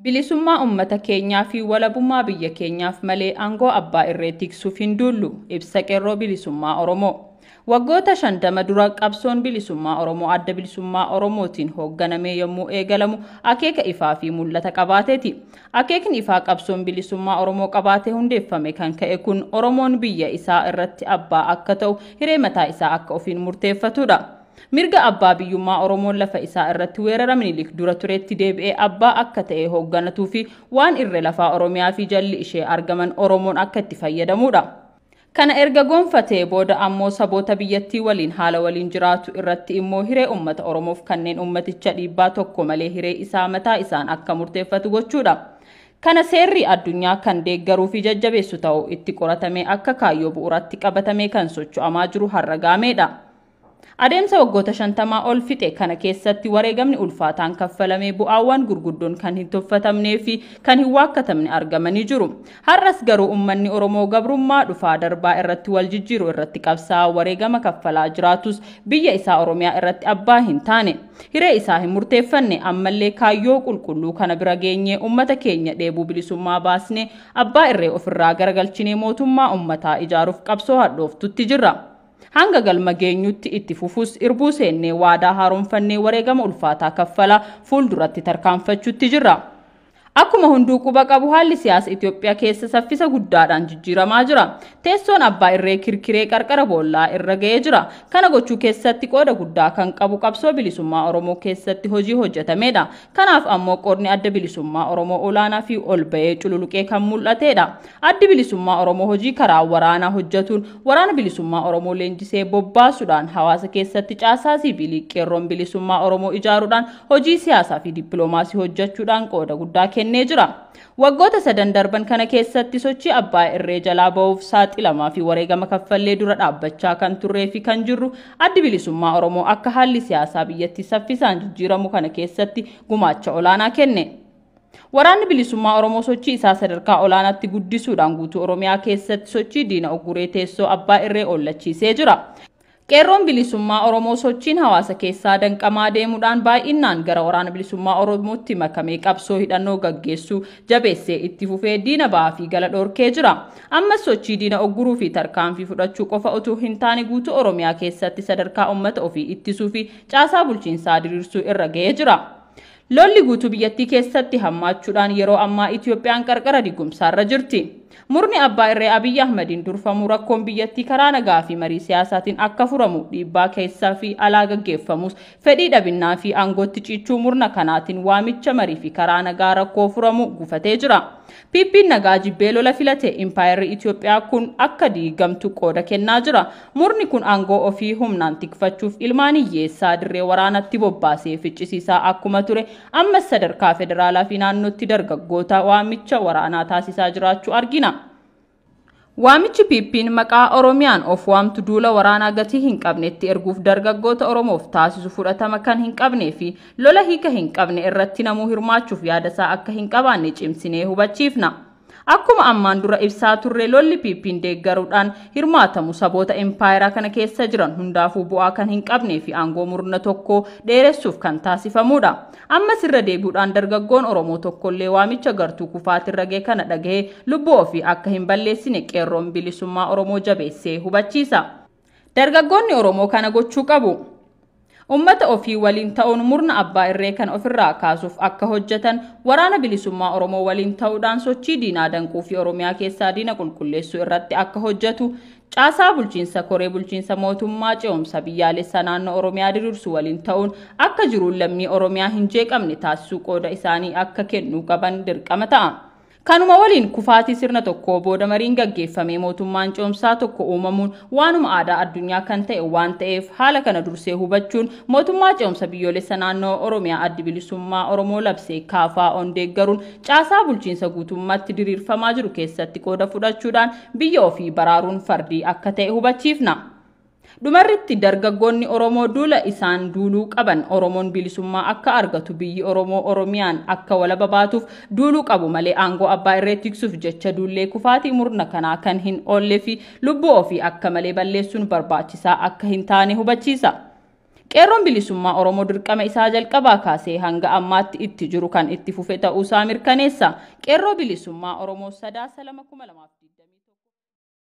Bilisummaa uummata keenyaa fi walabummaa biyya keenyaaf malee aangoo abbaa irree tiksuuf hin duullu. Ibsa Qeerroo Bilisummaa Oromoo. Waggoota 50 dura qabsoon bilisummaa Oromoo Adda Bilisummaa Oromootiin hoogganamee yommuu eegalamu akeeka ifaa fi mul'ata qabaateeti. Akeekni ifaa qabsoon bilisummaa Oromoo qabaatee hundeeffame kan ka'e kun Oromoon biyya isaa irratti abbaa akka ta'u, hiree mataa isaa akka ofiin murteeffatudha. Mirga abbaa biyyummaa Oromoon lafa isaa irratti weerara Minilik dura turetti deebi'ee abbaa akka ta'e hoogganatuu fi waan irra lafaa Oromiyaa fi jalli ishee argaman Oromoon akka itti fayyadamudha. Kana erga gonfatee booda ammoo saboota biyyattii waliin haala waliin jiraatu irratti immoo hiree uummata Oromoof kanneen uummaticha dhiibbaa tokko malee hiree isaa mataa isaan akka murteeffatu gochuudha. Kana seerri addunyaa kan deeggaruu fi jajjabeessu ta'uu itti qoratamee akka kaayyoo bu'uuratti qabatamee kan socho'amaa jiru har'a gaameedha. Adeemsa waggoota 50 ol fixe kana keessatti wareegamni ulfaataan kaffalamee bu'aawwan gurguddoon kan hin tuffatamnee fi kan hin waakkatamne argamanii jiru. Har'as garuu uummanni Oromoo gabrummaa dhufaa darbaa irratti wal jijjiiru irratti qabsaa'aa wareegama kaffalaa jiraatus biyya isaa Oromiyaa irratti abbaa hin taane, hiree isaa hin murteeffanne. Ammallee kaayyoo qulqulluu kana bira geenyee uummata keenya dheebuu bilisummaa baasnee abbaa irree ofirraa garagalchinee mootummaa uummataa ijaaruuf qabsoo hadhooftutti jirra. Hanga galma geenyutti itti fufus irbuu seennee waadaa haaromfannee wareegama ulfaataa kaffalaa fuulduratti tarkaanfachuutti jirra. Akkuma hunduu quba qabu haalli siyaasa Itoophiyaa keessa saffisa guddaadhaan jijjiiramaa jira. Teessoon abbaa irree kirkiree qarqara boollaa irra ga'ee jira. Kana gochuu keessatti qooda guddaa kan qabu qabsoo bilisummaa Oromoo keessatti hojii hojjetamedha. Kanaaf ammoo qoodni Adda Bilisummaa Oromoo olaanaa fi ol ba'ee cululuqee kan mul'atedha. Addi Bilisummaa Oromoo hojii karaa waraanaa hojjetuun waraana bilisummaa Oromoo leenjisee bobbaasuudhaan hawaasa keessatti caasaa siivilii qeerroon bilisummaa Oromoo ijaaruudhaan hojii siyaasaa fi dippiloomaasii hojjechuudhaan qooda guddaa kennee jira. Waggoota sadan darban kana keessatti sochii abbaa irree jalaa ba'uuf saaxilamaa fi wareegama kaffallee dura dhaabbachaa kan turree fi kan jirru Addi Bilisummaa Oromoo akka haalli siyaasaa biyyattii saffisaan jijjiiramu kana keessatti gumaacha olaanaa kenne. Waraanni bilisummaa Oromoo sochii isaa sadarkaa olaanaatti guddisuudhaan guutuu Oromiyaa keessatti sochii diina oguree teessoo abbaa irree ollachiisee jira. Qeerroon bilisummaa Oromoo sochiin hawaasa keessaa danqamaa deemuudhaan baay'inaan gara waraana bilisummaa Oromootti makamee qabsoo hidhannoo gaggeessuu jabeessee itti fufee diina ba'aa fi gala dhorkee jira. Ammas sochii diina ogguruu fi tarkaanfii fudhachuu qofa utuu hin taane guutuu Oromiyaa keessatti sadarkaa uummata ofii ittisuu fi caasaa bulchiinsaa diriirsuu irra ga'ee jira. Lolli guutuu biyyattii keessatti hammaachuudhaan yeroo ammaa Itoophiyaan qarqara diigumsaarra jirti. Murni abbaa irree Abiyyi Ahmediin durfamu rakkoon biyyattii karaa nagaa fi marii siyaasaatiin akka furamu dhiibbaa keessaa fi alaa gaggeeffamus fedhii dhabinnaa fi aangootti cichuu murna kanaatiin waamicha marii fi karaa nagaa rakkoo furamu gufatee jira. PP'n nagaa jibbee lola filate impaayerri Itoophiyaa kun akka diigamtu qooda kennaa jira. Murni kun aangoo ofii humnaan tikfachuuf ilmaan hiyyeessaa dirree waraanatti bobbaasee ficcisiisaa akkuma ture ammas sadarkaa federaalaa fi naannootti dargaggoota waamicha waraanaa taasisaa jiraachuu argina. Waamichi PP'n maqaa Oromiyaan of waamtu duula waraanaa gatii hin qabnetti erguuf dargaggoota Oromoof taasisu fudhatama kan hin qabnee fi lola hiika hin qabne irratti namuu hirmaachuuf yaadasaa akka hin qabaanne cimsinee hubachiifna. Akkuma ammaan dura ibsaa turre lolli PP'n deeggaruudhaan hirmaatamu saboota impaayeraa kana keessa jiran hundaafuu bu'aa kan hin qabnee fi aangoo murna tokko dheeressuuf kan taasifamudha. Ammas irra deebi'uudhaan dargaggoon Oromoo tokkollee waamicha gartuu kufaatirra ga'e kana dhagahee lubbuu ofii akka hin balleessine qeerroon bilisummaa Oromoo jabeessee hubachiisa. Dargaggoonni Oromoo kana gochuu qabu. Uummata ofii waliin ta'uun murna abbaa irree kan ofirraa kaasuuf akka hojjetan waraana bilisummaa Oromoo waliin ta'uudhaan sochii diinaa danquu fi Oromiyaa keessaa diina qulqulleessuu irratti akka hojjetu caasaa bulchiinsa koree bulchiinsa mootummaa ce'umsa biyyaalessaa naannoo Oromiyaa diriirsu waliin ta'uun akka jiruun lammii Oromiyaa hin jeeqamne taasisuu qooda isaanii akka kennuu qaban dirqama ta'a. Kanuma waliin kufaatii sirna tokkoo booda mariin gaggeeffamee mootummaan ce'umsaa tokko uumamuun waanuma aadaa addunyaa kan ta'e waan ta'eef haala kana dursee hubachuun mootummaa ce'umsa biyyoolessa naannoo Oromiyaa Addi Bilisummaa Oromoo labsee KFO'n deeggaruun caasaa bulchiinsa guutummaatti diriirfamaa jiru keessatti qooda fudhachuudhaan biyya ofii baraaruun fardii akka ta'e hubachiifna. Dhumarratti dargaggoonni Oromoo duula isaan duuluu qaban Oromoon bilisummaa akka argatu biyyi Oromoo Oromiyaan akka walaba baatuuf duuluu qabu malee aangoo abbaa irree tiksuuf jecha duullee kufaatii murna kanaa kan hin oolle fi lubbuu ofii akka malee balleessuun barbaachisaa akka hin taane hubachiisa. Qeerroon Bilisummaa Oromoo dirqama isaa jalqabaa kaasee hanga ammaatti itti jiru kan itti fufe ta'uusaa mirkaneessa. Qeerroo Bilisummaa Oromoo, Sadaasa 2, 2021.